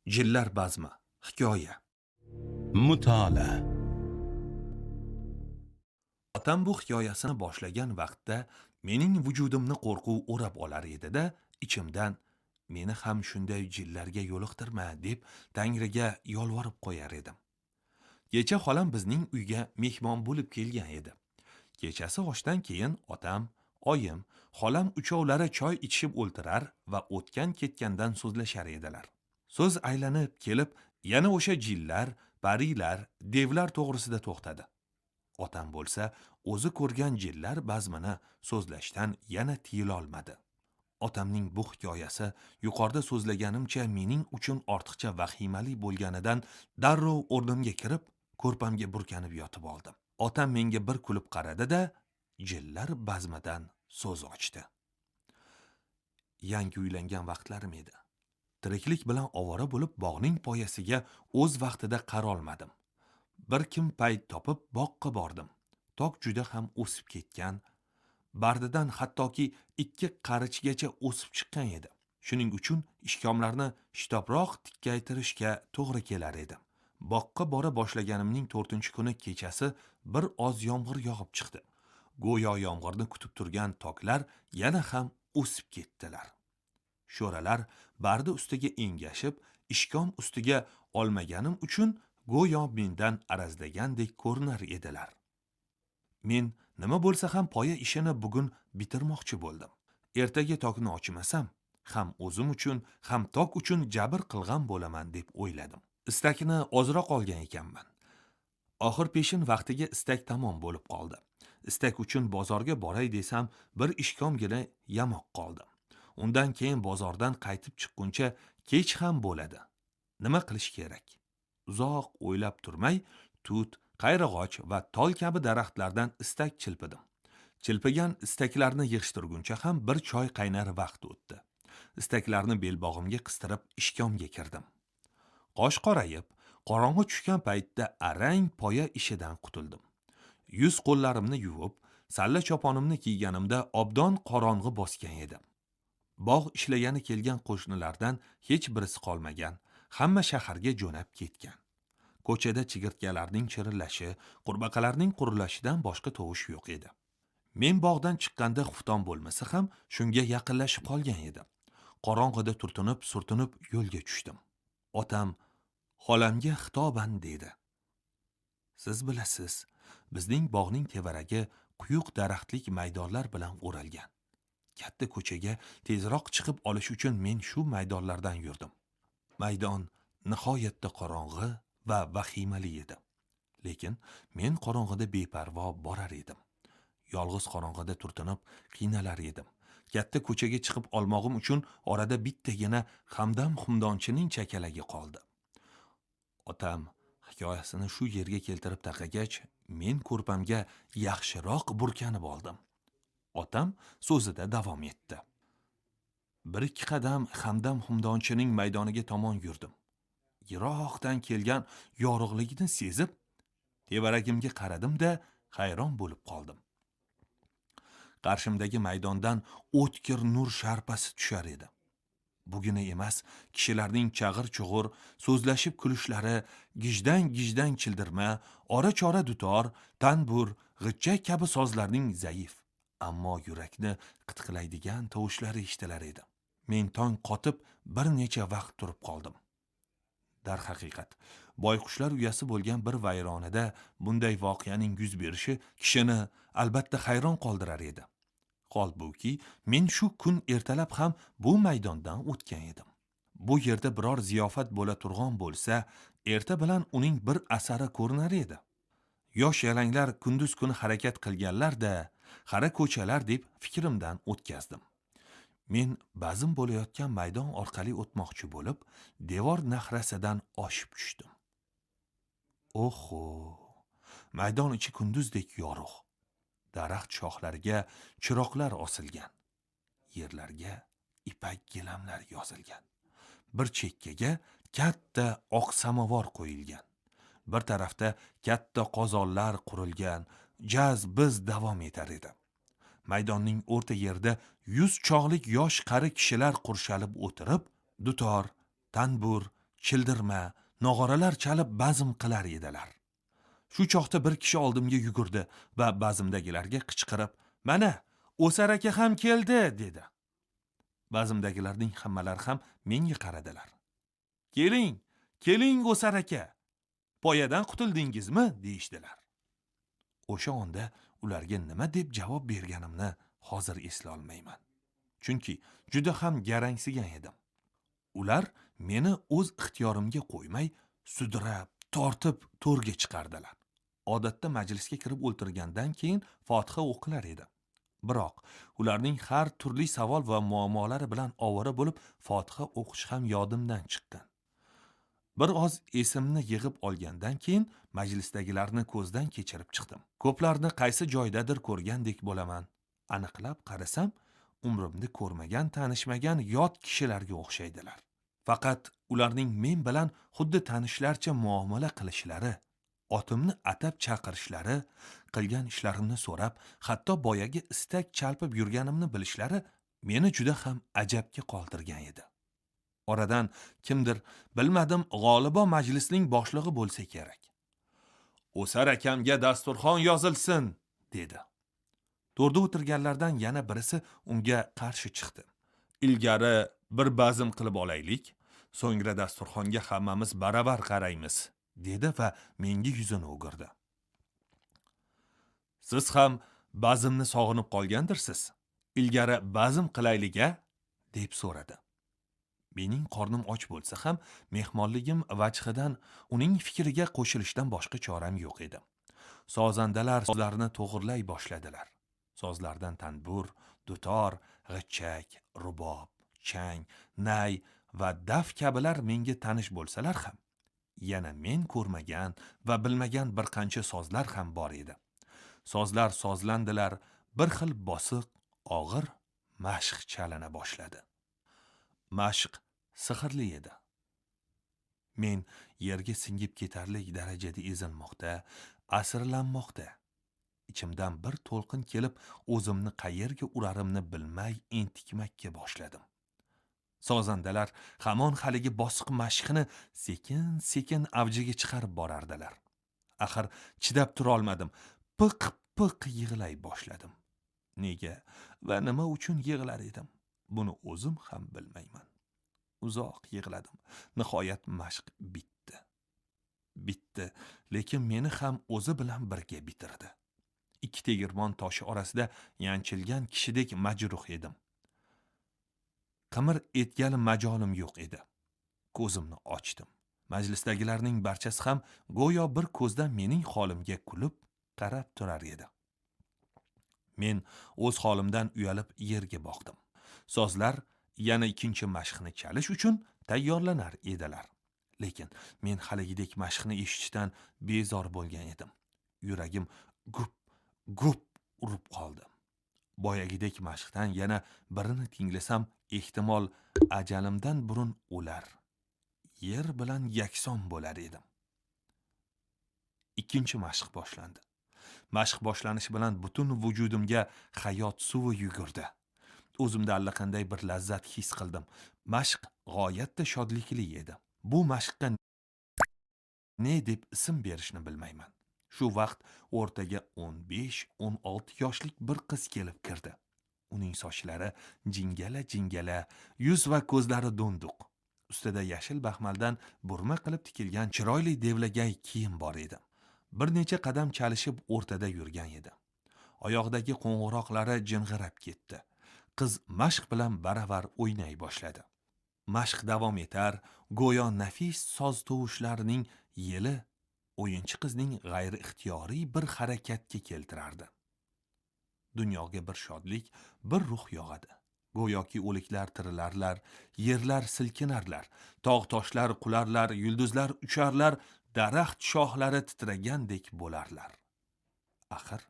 Jinlar bazmi. Hikoya. Mutolaa. Otam bu hikoyasini boshlagan vaqtda mening vujudimni qo'rquv o'rab olar edi-da, ichimdan meni ham shunday jinlarga yo'liqtirma deb Tangriga yolvorib qo'yar edim. Kecha xolam bizning uyga mehmon bo'lib kelgan edi. Kechasi oshdan keyin otam, oyim, xolam uchovlari choy ichishib o'ltirar va o'tgan ketgandan so'zlashar edilar. So'z aylanib kelib yana o'sha jinlar, parilar, devlar to'g'risida to'xtadi. Otam bo'lsa, o'zi ko'rgan jinlar bazmini so'zlashdan yana tiyilolmadi. Otamning bu hikoyasi yuqorida so'zlaganimcha mening uchun ortiqcha vahimali bo'lganidan darrov o'rnimga kirib, ko'rpamga burkanib yotib oldim. Otam menga bir kulib qaradi-da, jinlar bazmidan so'z ochdi. Yangi uylangan vaqtlarim edi. Tiriklik bilan ovora bo'lib bog'ning poyasiga o'z vaqtida qarolmadim. Bir kim payt topib boqqa bordim. Tok juda ham o'sib ketgan. Bardidan hattoki 2 qarichgacha o'sib chiqqan edi. Shuning uchun ishkomlarni shitobroq tikkaytirishga to'g'ri kelar edi. Boqqa bora boshlaganimning 4-kuni kechasi bir oz yomg'ir yog'ib chiqdi. Go'yo yomg'irni kutib turgan toklar yana ham o'sib ketdilar. Sho'ralar bardi ustiga engashib, ishkom ustiga olmaganim uchun go'yo mendan arazlagandek ko'rinar edilar. Men nima bo'lsa ham poya ishini bugun bitirmoqchi bo'ldim. Ertaga tokni ochmasam, ham o'zim uchun, ham tok uchun jabr qilgan bo'laman deb o'yladim. Istakni ozroq olgan ekanman. Oxir peshin vaqtiga istak tamom bo'lib qoldi. Istak uchun bozorga boray desam, bir ishkomgina yamoq qoldi. Undan keyin bozordan qaytib chiqquncha kech ham bo'ladi. Nima qilish kerak? Uzoq o'ylab turmay, tut, qayrag'och va tol kabi daraxtlardan istak chilpidim. Chilpigan istaklarni yig'ishtirguncha ham bir choy qaynar vaqt o'tdi. Istaklarni belbog'imga qistirib ishkomga kirdim. Qosh qorayib, qorong'i tushgan paytda arang poya ishidan qutuldim. Yuz qo'llarimni yuvib, salla choponimni kiyganimda obdon qorong'i bosgan edi. Bog' ishlagani kelgan qo'shnilardan hech birisi qolmagan, hamma shaharga jo'nab ketgan. Ko'chada chigirtkalarning chirillashi, qurbaqalarning qurilashidan boshqa tovush yo'q edi. Men bog'dan chiqqanda xufton bo'lmasa ham shunga yaqinlashib qolgan edi. Qorong'ida turtinib, surtinib yo'lga tushdim. Otam xolamga xitoban dedi. Siz bilasiz, bizning bog'ning tevaragi quyuq daraxtlik maydonlar bilan o'ralgan. Katta ko'chaga tezroq chiqib olish uchun men shu maydonlardan yurdim. Maydon nihoyatda qorong'i va vahimali edi. Lekin men qorong'ida beparvo borar edim. Yolg'iz qorong'ida turtinib qiynalar edim. Katta ko'chaga chiqib olmog'im uchun orada bittagina Hamdam xumdonchining chakalagi qoldi. Otam hikoyasini shu yerga keltirib taqagach, men ko'rpamga yaxshiroq burkanib oldim. Otam so'zida davom etdi. Bir ikki qadam Hamdam xumdonchining maydoniga tomon yurdim. Yiroqdan kelgan yorug'likni sezib, tevaragimga qaradim-da, hayron bo'lib qoldim. Qarshimdagi maydondan o'tkir nur sharpasi tushar edi. Bugina emas, kishilarning chag'ir-chug'ur so'zlashib kulishlari, gijdang-gijdang childirma, ora-chora dutor, tanbur, g'ijjak kabi sozlarning zaif, ammo yurakni qitiqlaydigan tovushlari eshitilar edi. Men tong qotib bir necha vaqt turib qoldim. Darhaqiqat, boyqushlar uyasi bo'lgan bir vayronada bunday voqeaning yuz berishi kishini albatta hayron qoldirar edi. Holbuki, men shu kun ertalab ham bu maydondan o'tgan edim. Bu yerda biror ziyofat bo'la turgan bo'lsa, erta bilan uning bir asari ko'rinar edi. Yosh yalanglar kunduz kuni harakat qilganlar-da, xara ko'chalar deb fikrimdan o'tkazdim. Men bazm bo'layotgan maydon orqali o'tmoqchi bo'lib, devor nahrasidan oshib tushdim. Oho! Maydon ichi kunduzdek yorug'. Daraxt shoxlariga chiroqlar osilgan. Yerlarga ipak gilamlar yozilgan. Bir chekkaga katta oq samovar qo'yilgan. Bir tarafda katta qozonlar qurilgan, jaz biz davom etar edi. Maydonning o'rta yerida 100 chog'lik yosh qari kishilar qurshalib o'tirib, dutor, tanbur, Childirma, nog'oralar chalib bazm qilar edilar. Shu choqda bir kishi oldimga yugurdi va bazmdagilarga qichqirib, "Mana, O'sar aka ham keldi", dedi. Bazmdagilarning hammalari ham menga qaradilar. "Keling, keling O'sar aka. Poyadan qutuldingizmi?" deyishdilar. O'sha onda ularga nima deb javob berganimni hozir eslolmayman. Chunki juda ham garangsigan edim. Ular meni o'z ixtiyorimga qo'ymay, sudrab, tortib to'rga chiqardilar. Odatda majlisga kirib o'ltirgandan keyin fotiha o'qilar edi. Biroq ularning har turli savol va muammolari bilan ovora bo'lib, fotiha o'qish ham yodimdan chiqqan. Bir oz esimni yig'ib olgandan keyin majlisdagilarni ko'zdan kechirib chiqdim. Ko'plarni qaysi joydadir ko'rgandek bo'laman. Aniqlab qarasam, umrimda ko'rmagan, tanishmagan yot kishilarga o'xshaydilar. Faqat ularning men bilan xuddi tanishlarcha muomala qilishlari, otimni atab chaqirishlari, qilgan ishlarimni so'rab, hatto boyagi istak chalpib yurganimni bilishlari meni juda ham ajabga qoldirgan edi. Oradan kimdir, bilmadim, g'olibo majlisning boshlig'i bo'lsa kerak. "O'sar akamga dasturxon yozilsin", dedi. To'rda o'tirganlardan yana birisi unga qarshi chiqdi. "Ilgari bir bazm qilib olaylik, so'ngra dasturxonga hammamiz baravar qaraymiz", dedi va menga yuzini o'girdi. "Siz ham bazmni sog'inib qolgandirsiz? Ilgari bazm qilaylik-a?" deb so'radi. Mening qornim och bo'lsa ham, mehmonligim vajhidan uning fikriga qo'shilishdan boshqa choram yo'q edi. Sozandalar sozlarini to'g'irlay boshladilar. Sozlardan tanbur, dutor, g'ichak, rubob, chang, nay va daf kabilar menga tanish bo'lsalar ham, yana men ko'rmagan va bilmagan bir qancha sozlar ham bor edi. Sozlar sozlandilar, bir xil bosiq, og'ir mashq chalina boshladi. Mashq sehrli edi. Men yerga singib ketarlik darajada ezilmoqda, asirlanmoqda. Ichimdan bir to'lqin kelib, o'zimni qayerga urarimni bilmay entikmakka boshladim. Sozandalar hamon haligi bosiq mashqni sekin-sekin avjiga chiqarib borardilar. Axir chidab tura olmadim. Piq-piq yig'lay boshladim. Nega va nima uchun yig'lar edim? Buni o'zim ham bilmayman. Uzoq yig'ladim. Nihoyat mashq bitdi. Bitdi, lekin meni ham o'zi bilan birga bitirdi. Ikki tegirmon toshi orasida yanchilgan kishidek majruh edim. Qimir etgali majolim yo'q edi. Ko'zimni ochdim. Majlisdagilarning barchasi ham go'yo bir ko'zdan mening holimga kulib qarab turar edi. Men o'z holimdan uyalib yerga boqdim. Sozlar yana ikkinchi mashqni chalish uchun tayyorlanar edilar. Lekin men haligidek mashqni eshitishdan bezor bo'lgan edim. Yuragim gup gup urib qoldi. Boyagidek mashqdan yana birini tinglasam, ehtimol ajalimdan burun o'lar, yer bilan yakson bo'lar edim. Ikkinchi mashq boshlandi. Mashq boshlanishi bilan butun vujudimga hayot suvi yugurdi. O'zimda allaqanday bir lazzat his qildim. Mashq g'oyatda shodlikli edi. Bu mashqqa ne deb ism berishni bilmayman. Shu vaqt o'rtaga 15-16 yoshlik bir qiz kelib kirdi. Uning sochlari jingala-jingala, yuz va ko'zlari do'nduq. Ustida yashil baxmaldan burma qilib tikilgan chiroyli devlagay kiyim bor edi. Bir necha qadam chalishib o'rtada yurgan edi. Oyog'idagi qo'ng'iroqlari jing'irab ketdi. Qiz mashq bilan baravar o'ynay boshladi. Mashq davom etar, go'yo nafis soz tovushlarining yeli o'yinchi qizning g'ayriixtiyoriy bir harakatga keltirardi. Dunyoga bir shodlik, bir ruh yog'adi. Go'yoki o'liklar tirilarlar, yerlar silkinarlar, tog' toshlar qularlar, yulduzlar ucharlar, daraxt shoxlari titragandek bo'larlar. Axir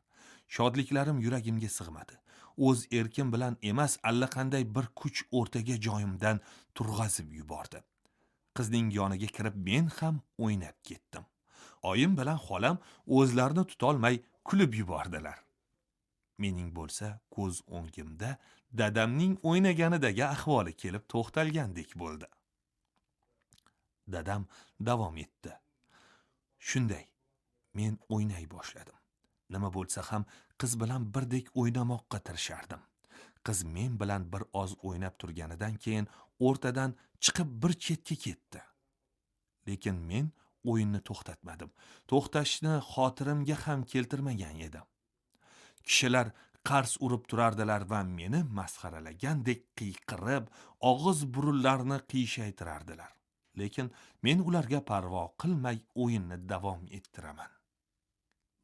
shodliklarim yuragimga sig'madi. O'z erkim bilan emas, allaqanday bir kuch o'rtaga joyimdan turg'azib yubordi. Qizning yoniga kirib men ham o'ynab ketdim. Oyim bilan xolam o'zlarini tutolmay kulib yubordilar. Mening bo'lsa ko'z o'ngimda dadamning o'ynaganidagi ahvoli kelib to'xtalgandek bo'ldi. Dadam davom etdi. Shunday, men o'ynay boshladim. Nima bo'lsa ham qiz bilan birdek o'ynamoqqa tirishardim. Qiz men bilan bir oz o'ynab turganidan keyin o'rtadan chiqib bir chetga ketdi. Lekin men o'yinni to'xtatmadim. To'xtashni xotirimga ham keltirmagan edim. Kishilar qars urib turardilar va meni masxaralagandek qiyqirib, og'iz burunlarini qiyshaytirardilar. Lekin men ularga parvo qilmay o'yinni davom ettiraman.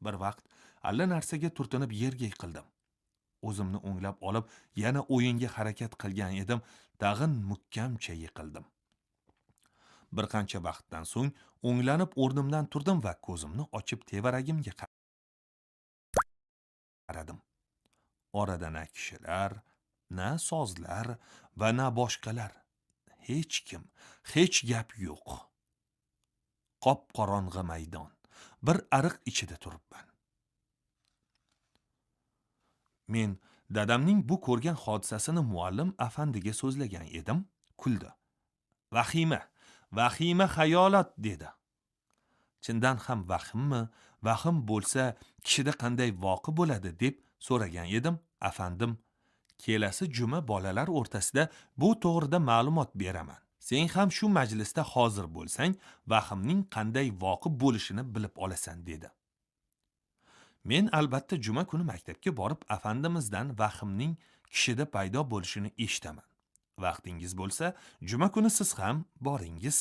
Bir vaqt alla narsaga turtinib yerga yiqildim. O'zimni o'nglab olib, yana o'yinga harakat qilgan edim, tag'in muhkamcha yiqildim. Bir qancha vaqtdan so'ng o'nglanib o'rnimdan turdim va ko'zimni ochib tevaragimga qaradim. Orada na kishilar, na sozlar va na boshqalar. Hech kim, hech gap yo'q. Qop-qorong'i maydon. Bir ariq ichida turibman. Men dadamning bu ko'rgan hodisasini muallim afandiga so'zlagan edim, kuldi. Vahima, vahima xayolot dedi. Chindan ham vahimmi? Vahim bo'lsa kishida qanday voqe bo'ladi deb so'ragan edim, afandim kelasi juma bolalar o'rtasida bu to'g'rida ma'lumot beraman. Sen ham shu majlisda hozir bo'lsang, vahimning qanday voqe bo'lishini bilib olasan dedi. Men albatta juma kuni maktabga borib afandimizdan vahimning kishida paydo bo'lishini eshitaman. Vaqtingiz bo'lsa, juma kuni siz ham boringiz.